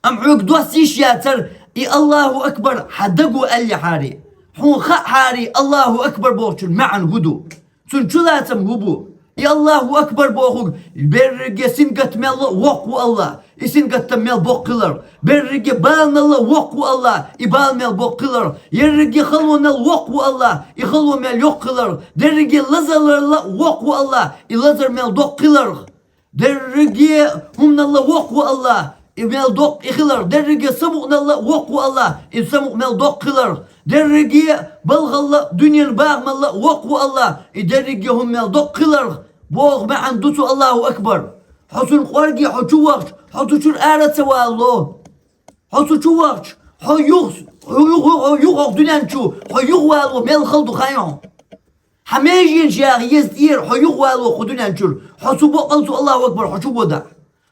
Амма хьоьга доссийш яцар, и «Аллаху акбар» хьа даго аьллехьарий, хьуна хаахьарий, «Аллаху акбар» бохучун маьӀна хӀу ду? Цун чулацам хӀу бу? И «Аллаху акбар» бохург берриге сингаттам мел воккха ву АллахӀ, и сингаттам мел боккха хиларх, берриге баламал воккха ву АллахӀ, и бала мел боккха хиларх, ерриге халонал воккха ву АллахӀ, и хало мел йоккха хиларх, дерриге лазарал воккха ву АллахӀ, и лазар мел доккха хиларх. Дерриге хӀуманал воккха ву АллахӀ, и мел доккха и хиларх. Дерриге самукъанал воккха ву АллахӀ, и самукъа мел доккха хиларх. Дерриге балхал, дуьнен бахамал воккха ву АллахӀ, и дерриге хӀума мел доккха хиларх. Боху маьӀна ду цу «Аллаху акбар». Хьо цунна кӀорге хьо чу вахча, хьо цу чуьра ара ца валало. Хьо цу чу вахча, хьо юха, хьо юха, хьо юха хьо дуьнен чу, хьо юха вало мел хала ду хаий хьуна? Хьан меженаш яха еза тӀера хьо юха вало кху дуьнен чуьра, хьо цу боккъал цу «Аллаху акбар» хьо чу водахь.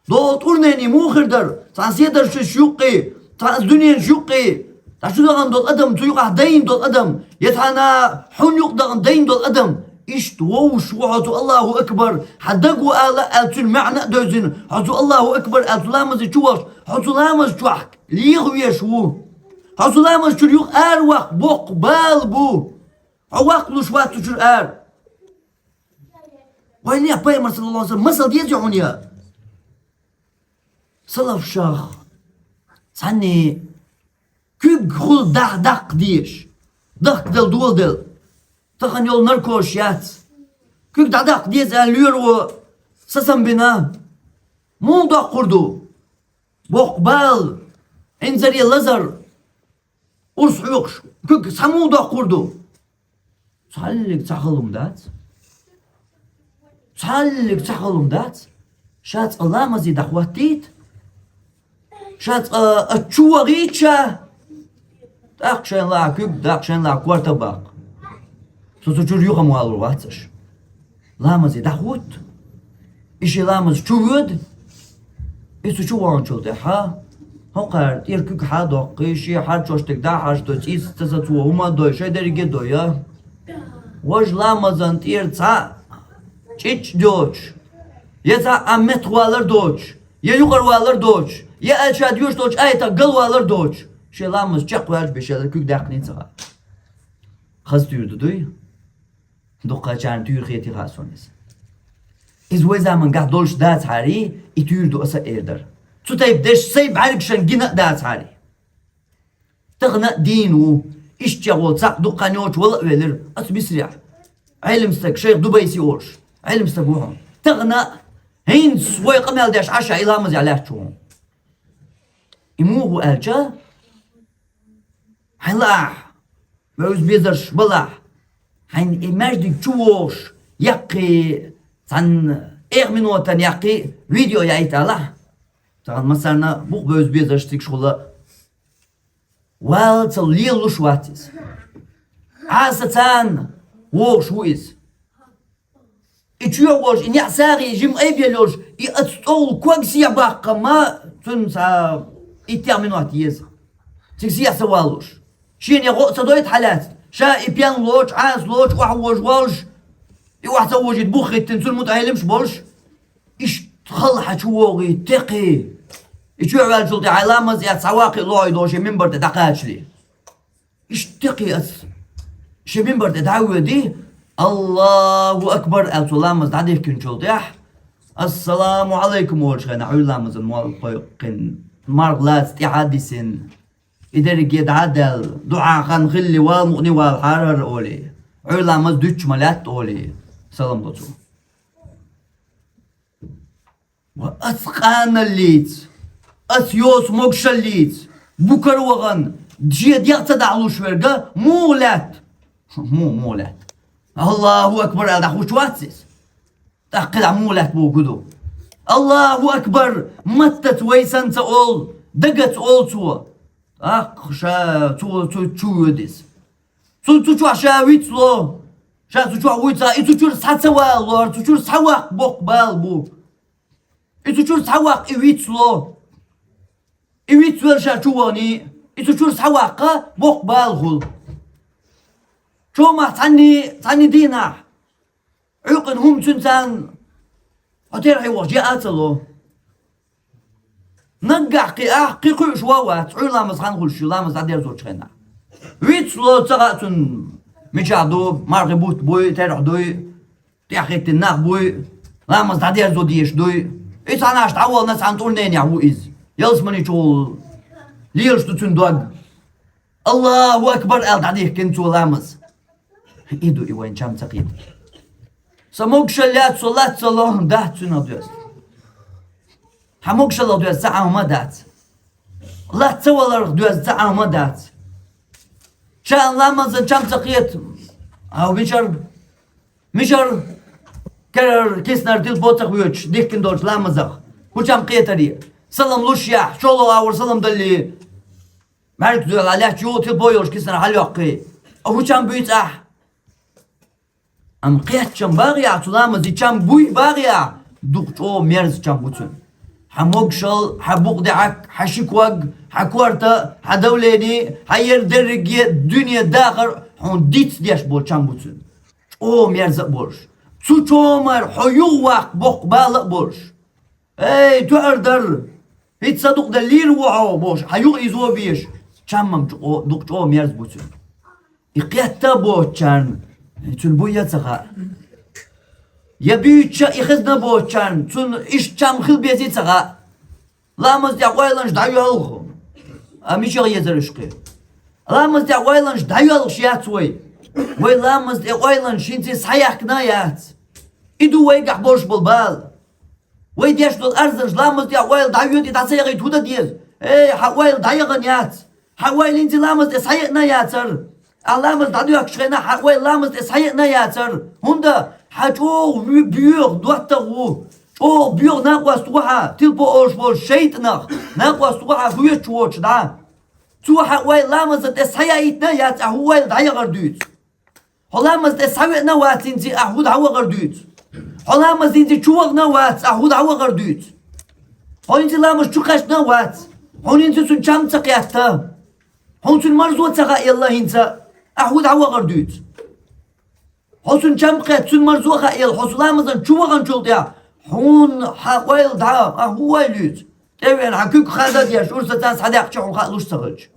ДогӀу тӀурнене муха хир дара, цхьана седаршаш юккъе, цхьана дуьненаш юккъе, цхьа чу дахана долу адам, цу юкъахь дайна долу адам, я цхьана хьуна юкъа дахана дайна долу адам. Иштта вовшаш ву хьо цу «Аллаху акбар», хьан даго ала аьлла, цуьнан маьӀна а девзина, хьо цу «Аллаху акбар» аьлла цу ламазе чу вахча, хьо цу ламаз чохь леха веш ву. Хьо цу ламаз чуьра юха ара ваккха боккха бала бу. Хьо ваккха луш вац цу чуьра ара. Вайн пайхамар, саллаллаху алейхи ва саллям, масал деза хьуна я? Салафшах цхьанне куьг хула дӀа-, дӀадаккха дезаш, дахкаделла, доладелла. Тахана йолу наркозаш яц. Куьг дӀадаккха деза аьлла лоьро сацам бина. Муха доккхур ду? Боккха бала, инзаре лазар, урс хьоькхуш, куьг цхьа муха доккхур ду? Цхьаллиг цхьа хала хӀума дац. Цхьаллиг цхьа хала хӀума дац. Ша цкъа ламазе дӀахӀоттийта. Ша цкъа а чу вахийта ша. ТӀаккха шайна лаахь куьг, тӀаккха шайна лаахь корта баккха. Со цу чуьра юхам валур вац аша. Ламазе дӀахӀутта. И ши ламаз чу воьду. И цу чу ваханчул тӀаьхьа хӀокхара тӀера куьг хьа а доккхий, шен хьарчош дерг дӀа а хьарчадой, цӀийца ца сацо, хӀума а дой, шайн дерриге а дой, я. Важа ламазан тӀера цхьа а чӀичӀ доцуш, я цхьа а меттахвалар доцуш, я юкъаравалар доцуш, я аьлла ша доьшуш долчу аятах галвалар доцуш, шен ламаз чекхваьлча бен шел куьг даьккхина ца хаьа. Хаза туьйра ду дуй? Дуккхачарна туьйра хетий хаьа суна иза. Иза вай заманахь долуш дацахьарий, и туьйра ду аса а эр дара. Цу тайпа дерш сайн бӀаьргашна гина а дацахьарий. Тахана а дийна ву, иштта чӀогӀа волу цхьаъ дуккха йоцуш вала а велира, аса Мисрехь. Ӏелам стаг, шайх Дубайси олуш, Ӏелам стаг ву хьуна. Тахана а, хӀинца вай къамел деш Ӏаш а и ламазехь лаьтташ ву хьуна. И муха ву аьлча, хьайн лаахь, вевза безарш балахь, хьайн и маьждиг чу вогӀуш, яккхий, цхьана эха минотан яккхий видео яийта алахь. Тахана массарна букъ бевза безарш цигаш хула. Валлалц лелалуш вац иза. Ӏаса царна вогӀуш ву иза. И чоьхьа волуш, и неӀ сагӀий жима айбелла йолуш, и аса цӀовла ког сехьа баккха ма, цунна цхьа иттех минот еза. Цига сехьа ца валлуш. Шена гӀо а ца дойту хьалаьцна. Ша и пен лоцуш, Ӏаса лоцуш, охьавожа волуш, и охьа ца вожийта бух хӀиттина, цунна мутаӀеллимаш болуш, иштта хала хьан чу вогӀий, текхий. И чоьхьа ваьллачул тӀаьхьа ламаз эцна цхьа ваккхий лохьий долуш, и минбар тӀе дӀакхачале. Иштта кхин ас шен минбар тӀе дӀа а воьдий, «Аллаху акбар» аьлла, цо ламаз дӀадихкинчул тӀаьхьа, «Ассаламу Ӏалайкум» олучу хенахь, Ӏуьйра ламазан молла кхойкхина, марха лаца тӀаьхьа а дисина, и дерриге дӀа а даьлла, дуьхьа хан хилли, вала мукъане валахьара хӀара олий, Ӏуьйра ламаз дуьтуш ма лаьтта олий, салам до цо. Ва ас къаналлица, ас йоцу могушаллица, букара вахана, шен дегӀ ца дахьалуш верг муха лаьтта? Муха, муха лаьтта? «Аллаху акбар» аьлла дӀахуш вац иза? ТӀаккха дӀа муха лаьтта бохург ду? «Аллаху акбар» маттаца вай санна ца олу, дагаца олу цо. ТӀаккха ша цо, цо чу воьду иза. Цу, цу чохь ша вицло. Ша цу чохь вуьйцахь, и цу чуьра схьа ца валалора, цу чуьра схьаваккха боккха бала бу. И цу чуьра схьаваккха и вицло. И вицвелла ша чу вахний, и цу чуьра схьаваккха боккха бала хуьлу. Чомахь цхьанний, цхьанний дийнахь Ӏуьйкъана хӀума цуьнан царна хьо терхье вахча яа а ца ло. Наггахь кхин ахь, кхин кхуьуш ван вац, Ӏуьйра ламаз хан хуьлуш ю, ламаз дӀадерзочу хенахь. Вицло ца хаьа цуьнан, мичахь ду, мархи бутт буй, терахь дуй, тӀехьахӀиттина нах буй, ламаз дӀадерзо дезаш дуй. И цхьана аш дӀаволлина цхьана тӀурненехь ву иза. Ялсамани чухула лелаш ду цуьнан дог. «Аллаху акбар», аьлла, дӀадихкина цо ламаз. И ду и вайн чам ца кхета. Сан могушалла яц, со лац ца ло, дац цуьнан доьзна. Хьан могушаллах доьзна цхьа Ӏамма дац. Лац ца валарх доьзна цхьа Ӏамма дац. Ша ламазан чам ца кхета. Ау, мичара, мичара керара киснара тилпо ца хоьцуш дихкина долчу ламазах. ХӀун чам кхетарий? Салам луш яхь, шолгӀа агӀор салам даллий. БӀаьрг доьлхьа лаьтташ юха тилпо йолуш киснара хьалайоккхий. ХӀун чам буьйцу ахь? Амма кхетчам багӀий ахь цу ламазан, и чам буй багӀий ахь, дукха чӀогӀа мерза чам бу цуьнан. Хьан могушалла, хьан букъа даьӀахк, хьан ши ког, хьан корта, хьан давлени, хьан яра дерриге дуьне дахар хьуна диц деш болу чам бу цуьнан. ЧӀогӀа мерза а болуш. Цу чомара хьо юха ваккха боккха бала а болуш. Эй, тоьар дар! ХӀинца сан дукъ дан лийр ву хьо, бохуш, хьан юха иза ван везаш, чам-м чу-, дукха чӀогӀа мерза бу цуьнан. И кхетта а боцучарна, цуьнан буй а ца хаьа. Я буьйцуш а и хезна а боцучарна, цунна иштта чам хила безий а ца хаьа. Ламаз тӀехь ойланаш дӀайоьлху. А мича езара уьш кхин? Ламаз тӀехь ойланаш дӀайоьлхуш яц вай. Вай ламаз тӀе ойланаш хӀинца схьаяьхкина а яц. И ду вайгахь болуш болу бала. Вай деш долу арзанаш ламаз тӀехь ойла дӀайоьду, и дӀа ца яхийта хӀун дан деза? Эй, хьан ойла дӀаяхана яц. Хьан ойла хӀинца ламаз тӀе схьаеана а яцара. Ахь ламаз дӀадоьхкучу хенахь хьан ойла ламаз тӀе схьаеана а яцара. ХӀунда хьан чӀогӀа вуь-, боьха доттагӀа ву. ЧӀогӀа боьха накъост ву хьан, тилпо олуш волчу шайтӀанах. Накъост ву хьан, хӀоьттуш воцуш дӀа. Цо хьан ойла ламаза тӀе схьаяийтина а яц, ахь хӀун ойла дӀаяхар дуьйцу. Хьо ламаз тӀе схьавеана а вац хӀинца, ахь хӀун дӀавахар дуьйцу? Хьо ламаз хӀинца чу вахана а вац, ахь хӀун дӀавахар дуьйцу? Хьо хӀинца ламаз чу кхаьчна а вац, хьуна хӀинца цуьнан чам ца кхетта. Хьуна цуьнан марзо ца хаъелла хӀинца, ахь хӀун дӀавахар дуьйцу? Хьо цуьнан чам кхетта, цуьнан марзо а хаъелла, хьо цу ламазан чу ваханчул тӀаьхьа хьуна хьан ойла дӀа, ахь хӀун ойла юьйцу? ТӀевеана хьан куьг хада а деш, урсаца схьадаьккхича хьуна хаалуш ца хилча.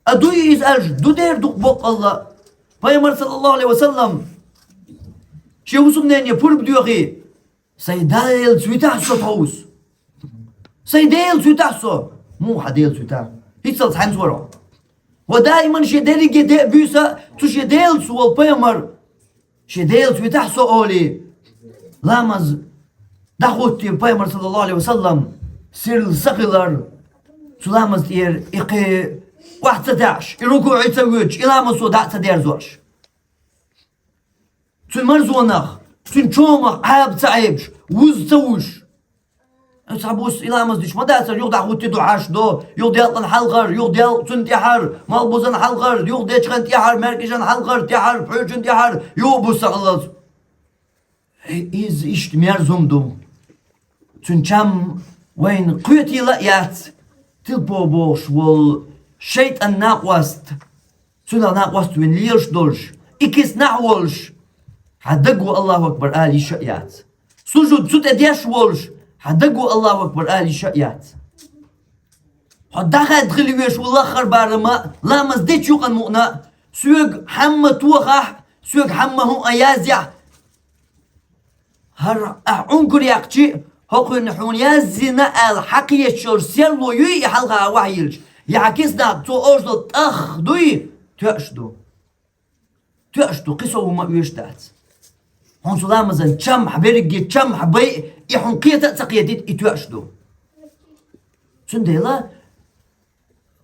А дуй иза аьлча, ду дера дукха боккъалла. Пайхамар, саллаллаху алейхи ва саллам, шен хӀусамнене пурба доьхий: «Сайн Делаца витахь со тховса. Сайн Делаца витахь со». «Муха хьан Делаца витахь? ХӀинццалц хьаьнца вара хьо?» Ва даиман шен дерриге де а буьйса, цу шен Делаца волу пайхамар. Шен Делаца витахь со олий, ламаз дӀахӀуттийра пайхамар, саллаллаху алейхи ва саллам, сирла са хилар, цу ламаз тӀера и кхин охьа ца таьӀаш, и рукуӀе ца воьдуш, и ламаз цо дӀа а ца дерзош. Цуьнан марзонах, цуьнан чомах Ӏаба ца Ӏебаш, вуза ца вуш. Цхьабуьсса и ламаз дича ма дацара, юха дӀахӀуттий ду хьашт до, юха делкъана хьалхара, юха делкъа цунна тӀаьхьара, малхбузана хьалхара, юха дечиган тӀаьхьара, маьркӀажан хьалхара, тӀаьхьара, пхьуьйчун тӀаьхьара, юха буьсса хилалц. Иза иштта мерза хӀума ду. Цуьнан чам вайна кхетийла а яц, тилпо бохуш волу шайтӀан накъост. Цунах накъост вина лелаш долуш, и киснахь а волуш, хьан даго Аллаху акбар ала йиш а яц. Сужуд цу тӀе деш а волуш, хьан даго Аллаху акбар ала йиш а яц. Хьо дӀахаьдда хила веш ву лаххара барам а, ламаз дечу юкъана мукъана а, соьга хьамма тохахь, соьга хьамма хӀун а язъяхь, хӀара ахь Ӏункар яьккхичи, хӀокхуьнан хьуна яздина аьлла хьакхеташ йолу серло юй и хьалха вахьа йилча, я хьан киснахь цо олуш долу тӀах дуй, тоьаш ду. Тоьаш ду, кхин сов хӀума а оьшуш дац. Хьуна цу ламазан чам хьан берриге чам хьан бай, и хьуна кхета а ца кхетийта, и тоьаш ду. Цундела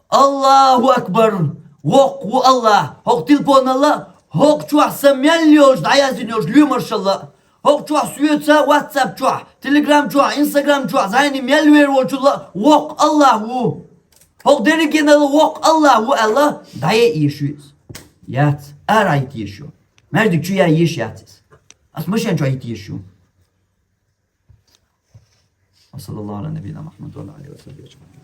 Аллаху акбар! Воккха ву Аллах! ХӀокху тилпоналла, хӀокху чохь сан мел йолуш дӀаяздина йолуш лоьмаршалла, хӀокху чохь соьца WhatsApp чохь, Telegram чохь, Instagram чохь зайни мел вер волчулла воккха Аллах ву! ХӀокху дерригенал воккха Аллах ву аьлла, дӀаяйа езаш ю иза. Яц, ара йита езаш ю. Маьждиг чу яйа езаш яц иза. Аса машен чохь йита езаш ю. Ва саллаллаху ала набийина Мухаммад ва ала алихи ва сахбихи аджмаин.